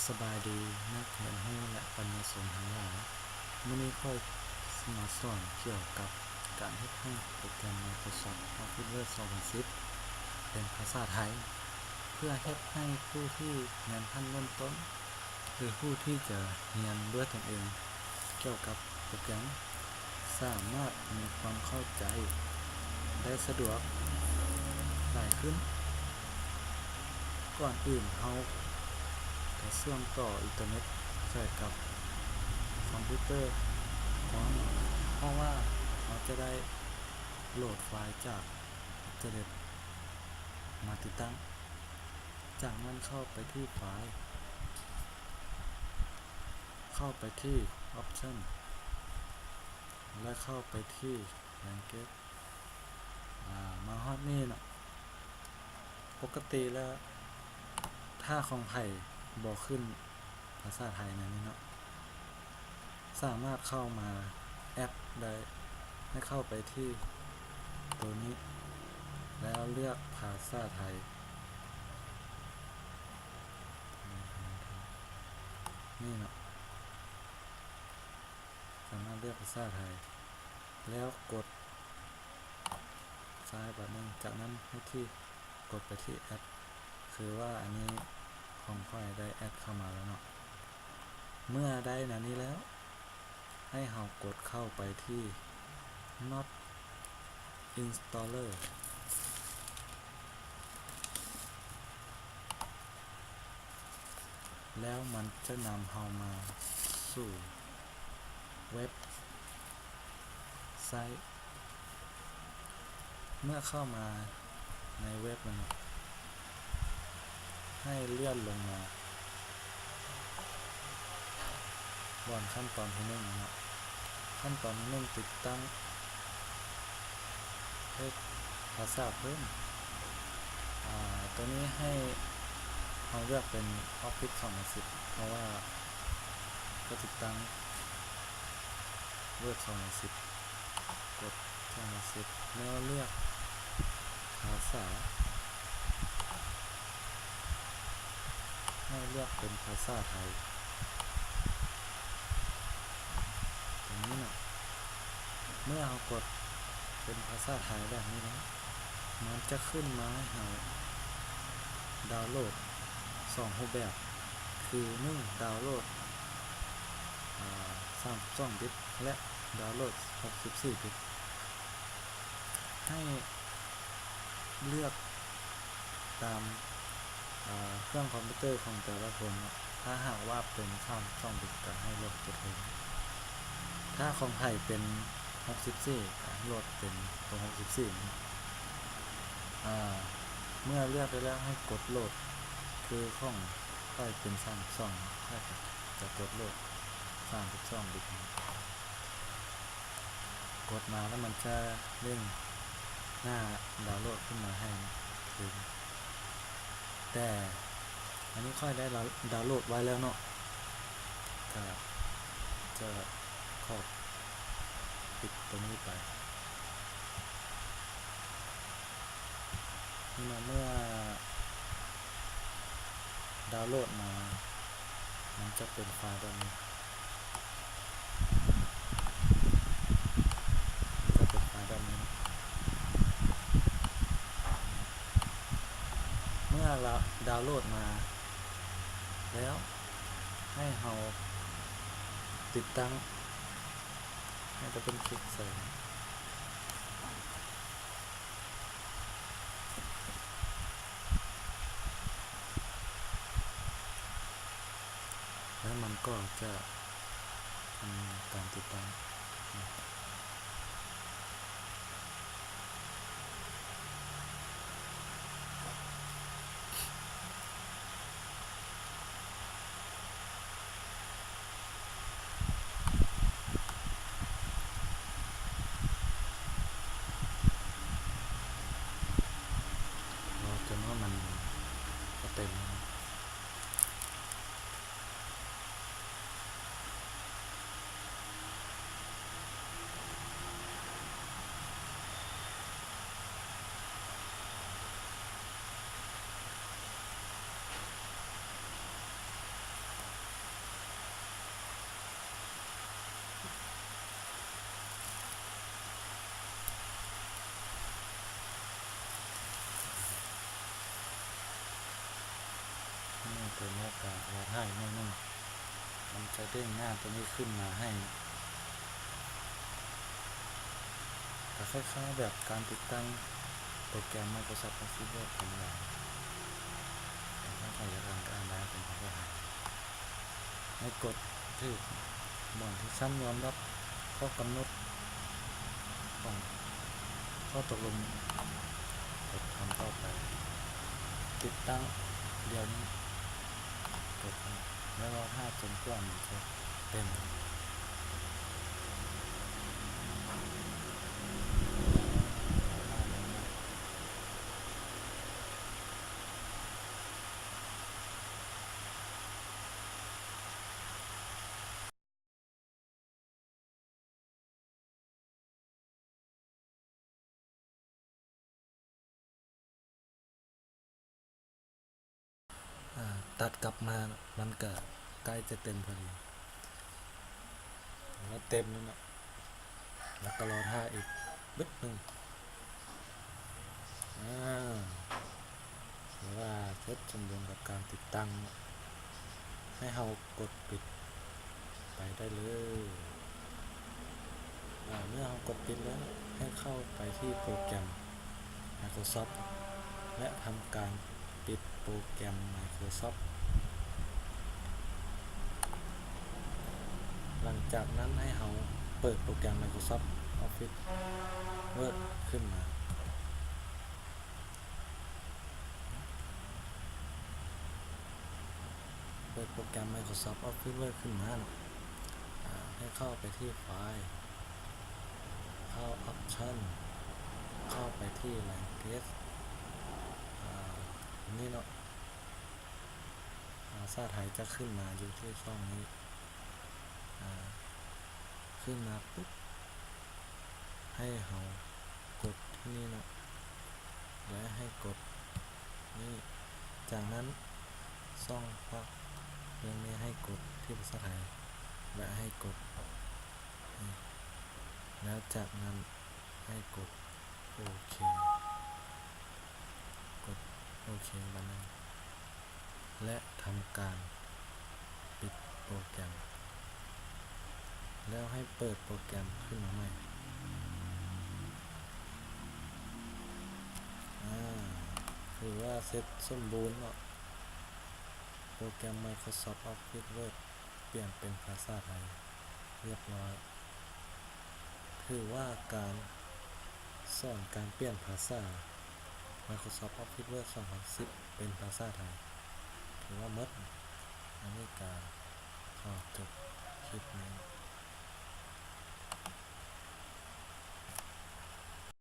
ສະບາຍດີນັກຮຽນຮູ້ ແລະ ປັນຍາຊົນທັງຫຼາຍ. ມື້ນີ້ຂ້ອຍຊິມາສອນກ່ຽວກັບການເຮັດໃຫ້ໂປຣແກຣມ Microsoft Office Word ສອງພັນສິບ ເປັນພາສາໄທ ເພື່ອເຮັດໃຫ້ຜູ້ທີ່ຮຽນຂັ້ນເລີ່ມຕົ້ນ ຫຼື ຜູ້ທີ່ຈະຮຽນດ້ວຍຕົນເອງກ່ຽວກັບໂປຣແກຣມ ສາມາດມີຄວາມເຂົ້າໃຈໄດ້ສະດວກຫຼາຍຂຶ້ນ. ກ່ອນອື່ນເຮົາກະເຊື່ອມຕໍ່ອິນເຕີເນັດໃສ່ກັບຄອມພິວເຕີກ່ອນ ເພາະວ່າເຮົາຈະໄດ້ໂຫຼດໄຟລ໌ຈາກອິນເຕີເນັດມາຕິດຕັ້ງ. ຈາກນັ້ນເຂົ້າໄປທີ່ໄຟລ໌ ເຂົ້າໄປທີ່ Option ແລະ ເຂົ້າໄປທີ່ Language. ອາ ມາຮອດນີ້ເນາະ, ປົກກະຕິແລ້ວ ຖ້າຂອງໃຜບໍ່ຂຶ້ນພາສາໄທແນວນີ້ເນາະ ສາມາດເຂົ້າມາແອັດໄດ້ ໃຫ້ເຂົ້າໄປທີ່ໂຕນີ້ ແລ້ວເລືອກພາສາໄທ ນີ້ເນາະ. ສາມາດເລືອກພາສາໄທ ແລ້ວກົດຊ້າຍບາດໜຶ່ງ, ຈາກນັ້ນໃຫ້ທີ່ ກົດໄປທີ່ແອັດ ຄືວ່າອັນນີ້ຂອງຂ້ອຍໄດ້ແອັດເຂົ້າມາແລ້ວເນາະ. ເມື່ອໄດ້ແນວນີ້ແລ້ວ ໃຫ້ເຮົາກົດເຂົ້າໄປທີ່ Not Installer ແລ້ວມັນຈະນຳເຮົາມາສູ່ເວັບໄຊ. ເມື່ອເຂົ້າມາໃນເວັບແລ້ວເນາະ ໃຫ້ເລື່ອນລົງມາບ່ອນຂັ້ນຕອນທີໜຶ່ງເນາະ. ຂັ້ນຕອນທີໜຶ່ງ ຕິດຕັ້ງ ເຮັດພາສາເພີ່ມ. ອາ ໂຕນີ້ໃຫ້ເຮົາເລືອກເປັນ Office ສອງພັນສິບ ເພາະວ່າກໍຕິດຕັ້ງ Word ສອງພັນສິບ ກົດ ສອງພັນສິບ ແລ້ວເລືອກພາສາ ໃຫ້ເລືອກເປັນພາສາໄທ ຕົງນີ້ເນາະ. ເມື່ອເຮົາກົດເປັນພາສາໄທແບບນີ້ແລ້ວ ມັນຈະຂຶ້ນມາໃຫ້ເຮົາດາວໂຫຼດສອງຮູບແບບ ຄື ໜຶ່ງ ດາວໂຫຼດ ອາ ສາມສິບສອງບິດ ແລະ ດາວໂຫຼດຫົກສິບສີ່ບິດ. ໃຫ້ເລືອກຕາມ ເອີ ເຄື່ອງຄອມພິວເຕີຂອງແຕ່ລະຄົນເນາະ. ຖ້າຫາກວ່າເປັນສາມສິບສອງບິດ ກໍໃຫ້ໂຫຼດເຈັດເທິງ. ຖ້າຂອງໃຜເປັນຫົກສິບສີ່ ກໍໃຫ້ໂຫຼດເປັນຕົວຫົກສິບສີ່ນີ້. ອາ ເມື່ອເລືອກໄດ້ແລ້ວ ໃຫ້ກົດໂຫຼດ ຄືຂອງຂ້ອຍເປັນສາມສິບສອງ ຂ້ອຍກໍຈະກົດໂຫຼດສາມສິບສອງບິດນີ້. ກົດມາແລ້ວມັນຈະເລັ່ງໜ້າດາວໂຫຼດຂຶ້ນມາໃຫ້ເນາະ. ແຕ່ອັນນີ້ຂ້ອຍໄດ້ດາວໂຫຼດໄວ້ແລ້ວເນາະ ກະຈະຂໍປິດຕົວນີ້ໄປ. ນີ້ເນາະ ເມື່ອດາວໂຫຼດມາ ມັນຈະເປັນໄຟລ໌ແບບນີ້ ຈະເປັນໄຟລ໌ແບບນີ້. ເມື່ອລະ ດາວໂຫຼດມາແລ້ວ ໃຫ້ເຮົາຕິດຕັ້ງ ໃຫ້ດັບເບິນຄລິກໃສ່ ແລ້ວມັນກໍຈະທຳການຕິດຕັ້ງ. ລໍຈົນວ່າມັນຈະເຕັມ. ເ ນີ້ຕົວນີ້ກໍລອຖ້າອີກໜ້ອຍໜຶ່ງ ມັນຈະເດ້ງໜ້າຕົວນີ້ຂຶ້ນມາໃຫ້. ກໍຄ້າຍໆແບບການຕິດຕັ້ງໂປຣແກຣມ Microsoft Office Word ທຳມະດາ. ຖ້າໃຜຢາກອ່ານກໍອ່ານໄດ້ ເປັນພາສາໄທ. ໃຫ້ກົດຖືກບ່ອນທີ່ຊັ້ນຍອມຮັບຂໍ້ກຳນົດຂອງຂໍ້ຕົກລົງ, ກົດທຳຕໍ່ໄປ. ຕິດຕັ້ງດຽວນີ້, ກົດ ແລ້ວລໍຖ້າຈົນກວ່າມັນຈະເຕັມ. ອາ ຕັດກັບມາ ມັນກະໃກ້ຈະເຕັມພໍດີ. ແລ້ວເຕັມແລ້ວເນາະ, ແລ້ວກໍລໍຖ້າອີກບຶດໜຶ່ງ. ອາ ຖືວ່າເສັດສົມບູນກັບການຕິດຕັ້ງ. ໃຫ້ເຮົາກົດປິດໄປໄດ້ເລີຍ. ອາ ເມື່ອເຮົາກົດປິດແລ້ວ, ໃຫ້ເຂົ້າໄປທີ່ໂປຣແກຣມ Microsoft ແລະ ທຳການປິດໂປຣແກຣມ Microsoft. ຫຼັງຈາກນັ້ນໃຫ້ເຮົາເປີດໂປຣແກຣມ Microsoft Office Word ຂຶ້ນມາ. ເປີດໂປຣແກຣມ Microsoft Office Word ຂຶ້ນມາເນາະ, ອາ ໃຫ້ເຂົ້າໄປທີ່ File, ເຂົ້າ Option, ເຂົ້າໄປທີ່ Language ອາ ນີ້ເນາະ. ພາສາໄທຈະຂຶ້ນມາຢູ່ທີ່ຊ່ອງນີ້. ອາ ຂຶ້ນມາປຸບ ໃຫ້ເຮົາກົດທີ່ນີ້ເນາະ ແລະ ໃຫ້ກົດນີ້. ຈາກນັ້ນ ຊ່ອງຂວາເບື້ອງນີ້ໃຫ້ກົດທີ່ພາສາໄທ ແລະ ໃຫ້ກົດນີ້ ແລ້ວຈາກນັ້ນໃຫ້ກົດໂອເຄ. ກົດໂອເຄບາດໜຶ່ງ ແລະ ທຳການປິດໂປຣແກຣມ, ແລ້ວໃຫ້ເປີດໂປຣແກຣມຂຶ້ນມາໃໝ່. ອາ ຖືວ່າເສັດສົມບູນເນາະ, ໂປຣແກຣມ Microsoft Office Word ປ່ຽນເປັນພາສາໄທຮຽບຮ້ອຍ. ຖືວ່າການສອນການປ່ຽນພາສາ Microsoft Office Word ສອງພັນສິບ ເປັນພາສາໄທ ຖືວ່າໝົດ. ອັນນີ້ກະຂໍຈົບຄລິບນີ້